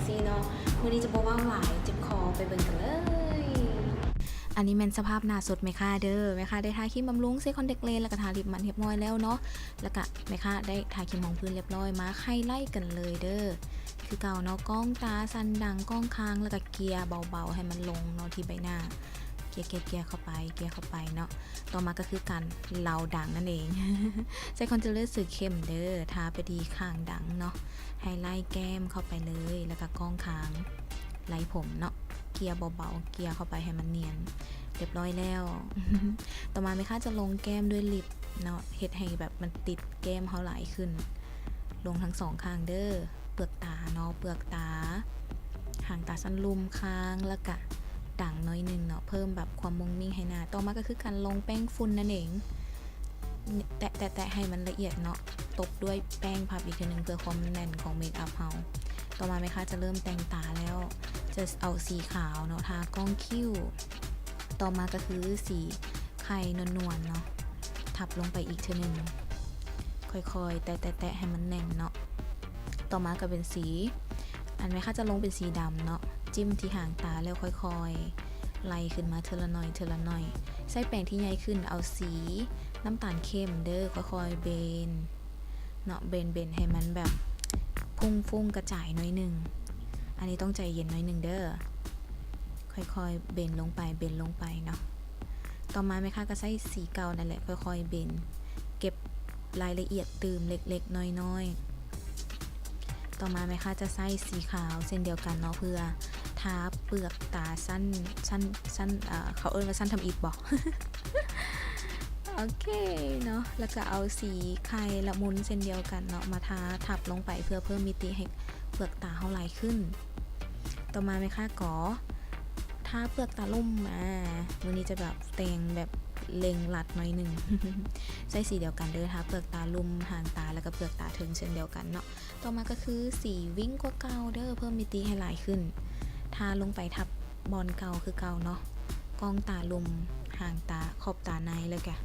ຊີ້ເນາະ. ມື້ນີ້ຈະບໍ່ເວົ້າຫຼາຍ ເຈັບຄໍ ໄປເບິ່ງກັນເລີຍ. ອັນນີ້ແມ່ນສະພາບໜ້າສົດແມ່ຄ້າເດີ. ແມ່ຄ້າໄດ້ທາຄຣີມບຳລຸງ ໃສ່ຄອນແທັກເລນ ແລ້ວກໍທາລິບມັນຮຽບຮ້ອຍແລ້ວເນາະ. ແລ້ວກະແມ່ຄ້າໄດ້ທາຄຣີມຮອງພື້ນຮຽບຮ້ອຍ. ມາໄຮໄລກັນເລີຍເດີ. ຄືເກົ່າເນາະ, ກ້ອງຕາ, ສັນດັງ, ກ້ອງຄາງ ແລ້ວກະເກຍເບົາໆໃຫ້ມັນລົງເນາະທີ່ໃບໜ້າ. ເກຍ ເກຍ ເກຍເຂົ້າໄປ ເກຍເຂົ້າໄປເນາະ. ຕໍ່ມາກໍຄືການເລົາດັງນັ້ນເອງ. ໃຊ້ຄອນຊີລເລີສີເຂັ້ມເດີ, ທາໄປທີ່ຂ້າງດັງເນາະ, ໄຮໄລແກ້ມເຂົ້າໄປເລີຍ ແລ້ວກໍກ້ອງຄາງ ໄລ່ຜົມເນາະ, ເກຍເບົາໆ ເກຍເຂົ້າໄປໃຫ້ມັນນຽນ. ຮຽບຮ້ອຍແລ້ວ. ຕໍ່ມາແມ່ຄ້າຈະລົງແກ້ມດ້ວຍລິບເນາະ, ເຮັດໃຫ້ແບບມັນຕິດແກ້ມເຮົາຫຼາຍຂຶ້ນ. ລົງທັງສອງຂ້າງເດີ. ເປືອກຕາເນາະ, ເປືອກຕາ, ຫາງຕາສັ້ນລຸ່ມ, ຄາງ ແລ້ວກະດັງໜ້ອຍໜຶ່ງເນາະ, ເພີ່ມແບບຄວາມມຸ້ງມິ້ງໃຫ້ໜ້າ. ຕໍ່ມາກໍຄືການລົງແປ້ງຝຸ່ນນັ້ນເອງ, ແຕະໆໆໃຫ້ມັນລະອຽດເນາະ, ຕົບດ້ວຍແປ້ງພັບອີກເທື່ອໜຶ່ງເພື່ອຄວາມແໜ້ນຂອງເມກອັບເຮົາ. ຕໍ່ມາແມ່ຄ້າຈະເລີ່ມແຕ່ງຕາແລ້ວ, ຈະເອົາສີຂາວເນາະ ທາກ້ອງຄິ້ວ. ຕໍ່ມາກໍຄືສີໄຂ່ນວນໆເນາະ, ທັບລົງໄປອີກເທື່ອໜຶ່ງ, ຄ່ອຍໆແຕະໆແຕະໃຫ້ມັນແໜ້ນເນາະ. ຕໍ່ມາກໍເປັນສີ ອັນແມ່ຄ້າຈະລົງເປັນສີດຳເນາະ, ຈິ້ມທີ່ຫາງຕາແລ້ວຄ່ອຍໆໄລ່ຂຶ້ນມາເທື່ອລະໜ້ອຍ ເທື່ອລະໜ້ອຍ. ໃຊ້ແປງທີ່ໃຫຍ່ຂຶ້ນ, ເອົາສີນ້ຳຕານເຂັ້ມເດີ, ຄ່ອຍໆເບນເນາະ, ເບນໆໃຫ້ມັນແບບພຸ້ງໆກະຈາຍໜ້ອຍໜຶ່ງ. ອັນນີ້ຕ້ອງໃຈເຢັນໜ້ອຍໜຶ່ງເດີ. ຄ່ອຍໆເບນລົງໄປ ເບນລົງໄປເນາະ. ຕໍ່ມາແມ່ຄ້າກໍໃຊ້ສີເກົ່ານັ້ນແຫຼະ ຄ່ອຍໆເບນ ເກັບລາຍລະອຽດຕື່ມເລັກໆນ້ອຍໆ. ຕໍ່ມາແມ່ຄ້າຈະໃຊ້ສີຂາວເຊັ່ນດຽວກັນເນາະ ເພື່ອທາເປືອກຕາຊັ້ນ ຊັ້ນ ຊັ້ນ ເອີ ເຂົາເອີ້ນວ່າຊັ້ນທຳອິດບໍ? ໂອເຄເນາະ, ແລ້ວກໍເອົາສີໄຂ່ລະມຸນເຊັ່ນດຽວກັນເນາະ ມາທາທັບລົງໄປ ເພື່ອເພີ່ມມິຕິໃຫ້ເປືອກຕາເຮົາຫຼາຍຂຶ້ນ. ຕໍ່ມາແມ່ຄ້າກໍທາເປືອກຕາລຸ່ມ. ອາ ມື້ນີ້ຈະແບບແຕ່ງແບບເລັ່ງລັດໜ້ອຍໜຶ່ງ. ໃຊ້ສີດຽວກັນເດີ, ທາເປືອກຕາລຸ່ມ, ຫາງຕາ ແລ້ວກໍເປືອກຕາເທິງເຊັ່ນດຽວກັນເນາະ. ຕໍ່ມາກໍຄືສີວິ້ງກວ່າເກົ່າເດີ, ເພີ່ມມິຕິໃຫ້ຫຼາຍຂຶ້ນ. ທາລົງໄປທັບບ່ອນເກົ່າຄືເກົ່າເນາະ, ກ້ອງຕາລຸ່ມ, ຫາງຕາ, ຂອບຕາໃນ ແລ້ວກະ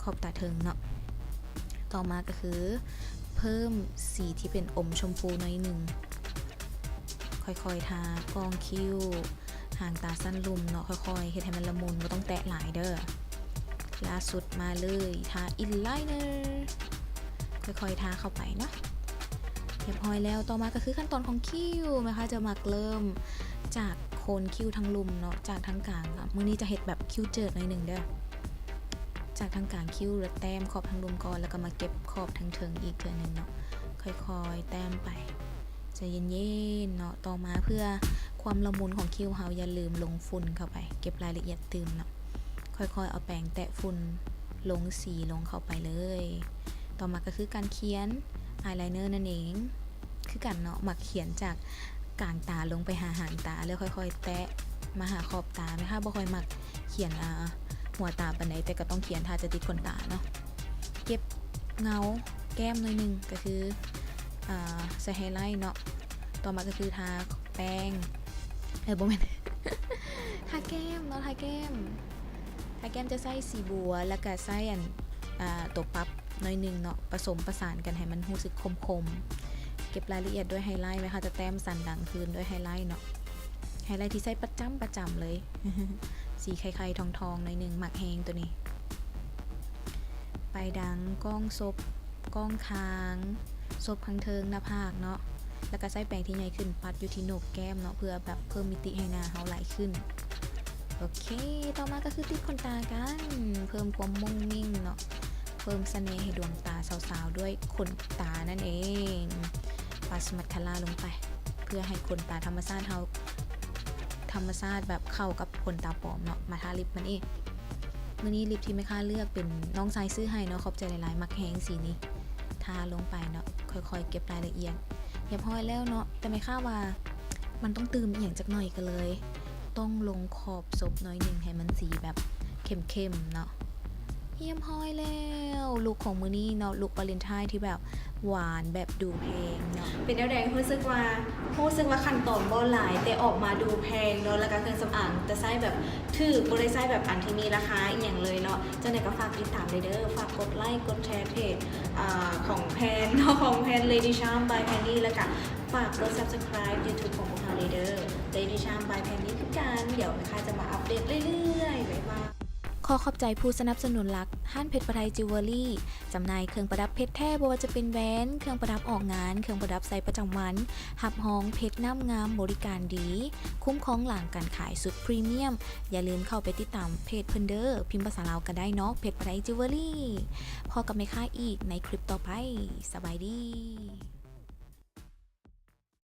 ຂອບຕາເທິງເນາະ. ຕໍ່ມາກໍຄືເພີ່ມສີທີ່ເປັນອົມຊົມພູໜ້ອຍໜຶ່ງ. ຄ່ອຍໆທາກ້ອງຄິ້ວ, ຫາງຕາສັ້ນລຸ່ມເນາະ, ຄ່ອຍໆເຮັດໃຫ້ມັນລະມຸນ, ບໍ່ຕ້ອງແຕະຫຼາຍເດີ. ລ່າສຸດມາເລີຍ, ທາອິນລາຍເນີ, ຄ່ອຍໆທາເຂົ້າໄປເນາະ. ຮຽບຮ້ອຍແລ້ວ. ຕໍ່ມາກໍຄືຂັ້ນຕອນຂອງຄິ້ວ. ແມ່ຄ້າຈະມັກເລີ່ມຈາກໂຄນຄິ້ວທາງລຸ່ມເນາະ, ຈາກທາງກາງ. ມື້ນີ້ຈະເຮັດແບບຄິ້ວເຈີດໜ້ອຍໜຶ່ງເດີ. ຈາກທາງກາງຄິ້ວ ແລ້ວແຕ້ມຂອບທາງລຸ່ມກ່ອນ, ແລ້ວກໍມາເກັບຂອບທາງເທິງອີກເທື່ອໜຶ່ງເນາະ. ຄ່ອຍໆແຕ້ມໄປ. ໃຈເຢັນໆເນາະ. ຕໍ່ມາເພື່ອຄວາມລະມຸນຂອງຄິ້ວເຮົາ ຢ່າລືມລົງຝຸ່ນເຂົ້າໄປ ເກັບລາຍລະອຽດຕື່ມເນາະ. ຄ່ອຍໆເອົາແປງແຕະຝຸ່ນ ລົງສີລົງເຂົ້າໄປເລີຍ. ຕໍ່ມາກໍຄືການຂຽນອາຍລາຍເນີນັ້ນເອງ ຄືກັນເນາະ. ມັກຂຽນຈາກກາງຕາລົງໄປຫາຫາງຕາ ແລ້ວຄ່ອຍໆແຕະມາຫາຂອບຕາ. ແມ່ຄ້າບໍ່ຄ່ອຍມັກຂຽນ ອາ ຫົວຕາປານໃດ, ແຕ່ກໍຕ້ອງຂຽນຖ້າຈະຕິດຂົນຕາເນາະ. ເກັບເງົາແກ້ມໜ້ອຍໜຶ່ງ ກໍຄື ອາ ໃສ່ໄຮໄລເນາະ. ຕໍ່ມາກໍຄືທາແປ້ງ ເອີ ບໍ່ແມ່ນ ທາແກ້ມເນາະ, ທາແກ້ມ. ທາແກ້ມຈະໃຊ້ສີບົວ ແລ້ວກະໃຊ້ອັນ ອາ ຕົວປັບໜ້ອຍໜຶ່ງເນາະ, ປະສົມປະສານກັນໃຫ້ມັນຮູ້ສຶກຄົມໆ. ເກັບລາຍລະອຽດດ້ວຍໄຮໄລ, ແມ່ຄ້າຈະແຕ້ມສັນດັງຄືນດ້ວຍໄຮໄລເນາະ, ໄຮໄລທີ່ໃຊ້ປະຈຳ ປະຈຳເລີຍ. ສີໄຂ່ໆທອງໆໜ້ອຍໜຶ່ງ, ມັກແຮງໂຕນີ້. ປາຍດັງ, ກ້ອງສົບ, ກ້ອງຄາງ, ສົບທາງເທິງ, ໜ້າຜາກເນາະ, ແລ້ວກະໃຊ້ແປງທີ່ໃຫຍ່ຂຶ້ນ ປັດຢູ່ທີ່ໂໜກແກ້ມເນາະ, ເພື່ອແບບເພີ່ມມິຕິໃຫ້ໜ້າເຮົາຫຼາຍຂຶ້ນ. ໂອເຄ, ຕໍ່ມາກໍຄືຕິດຂົນຕາກັນ, ເພີ່ມຄວາມມຸ້ງມິ້ງເນາະ, ເພີ່ມສະເໜ່ໃຫ້ດວງຕາສາວໆດ້ວຍຂົນຕານັ້ນເອງ. ປັດມາສຄາຣາລົງໄປ ເພື່ອໃຫ້ຂົນຕາທຳມະຊາດເຮົາ ທຳມະຊາດແບບເຂົ້າກັບຂົນຕາປອມເນາະ. ມາທາລິບມັນອີກ. ມື້ນີ້ລິບທີ່ແມ່ຄ້າເລືອກເປັນນ້ອງຊາຍຊື້ໃຫ້ເນາະ, ຂອບໃຈຫຼາຍໆ, ມັກແຮງສີນີ້. ທາລົງໄປເນາະ, ຄ່ອຍໆເກັບລາຍລະອຽດ. ຮຽບຮ້ອຍແລ້ວເນາະ, ແຕ່ແມ່ຄ້າວ່າມັນຕ້ອງຕື່ມອີ່ຫຍັງຈັກໜ້ອຍ, ກໍເລີຍຕ້ອງລົງຂອບສົບໜ້ອຍໜຶ່ງ ໃຫ້ມັນສີແບບເຂັ້ມໆເນາະ. ຮຽບຮ້ອຍແລ້ວ ລຸກຂອງມື້ນີ້ເນາະ ລຸກວາເລັນທາຍທີ່ແບບຫວານ ແບບດູແພງເນາະ. ເປັນແນວໃດ? ຮູ້ສຶກວ່າ ຮູ້ສຶກວ່າຂັ້ນຕອນບໍ່ຫຼາຍ ແຕ່ອອກມາດູແພງເນາະ ແລ້ວກະເຄື່ອງສຳອາງຈະໃຊ້ແບບຖືກ ບໍ່ໄດ້ໃຊ້ແບບອັນທີ່ມີລາຄາອີ່ຫຍັງເລີຍເນາະ. ຈັ່ງໃດກະຝາກຕິດຕາມເດີ ເດີ ຝາກກົດໄລກ໌ ກົດແຊເພຈ ອາ ຂອງແພນເນາະ ຂອງແພນ Lady Charm by Penny ແລ້ວກະຝາກກົດ Subscribe YouTube ຂອງພວກເຮົາເດີ Lady Charm by Penny ຄືກັນ. ດຽວແມ່ຄ້າຈະມາອັບເດດເລື້ອຍໆ ບາຍບາຍ. ຂໍຂອບໃຈຜູ້ສະໜັບສະໜູນຫຼັກ ຮ້ານເພັດປະໄທຈິວເວີຣີ ຈຳໜ່າຍເຄື່ອງປະດັບເພັດແທ້ ບໍ່ວ່າຈະເປັນແຫວນ, ເຄື່ອງປະດັບອອກງານ, ເຄື່ອງປະດັບໃຊ້ປະຈຳວັນ, ຮັບຮອງເພັດນ້ຳງາມ, ບໍລິການດີ, ຄຸ້ມຄອງຫຼັງການຂາຍສຸດພຣີມຽມ. ຢ່າລືມເຂົ້າໄປຕິດຕາມເພຈເພິ່ນເດີ ພິມພາສາລາວກະໄດ້ເນາະ ເພັດປະໄທຈິວເວີຣີ. ພໍ້ກັບແມ່ຄ້າອີກໃນຄລິບຕໍ່ໄປ. ສະບາຍດີ.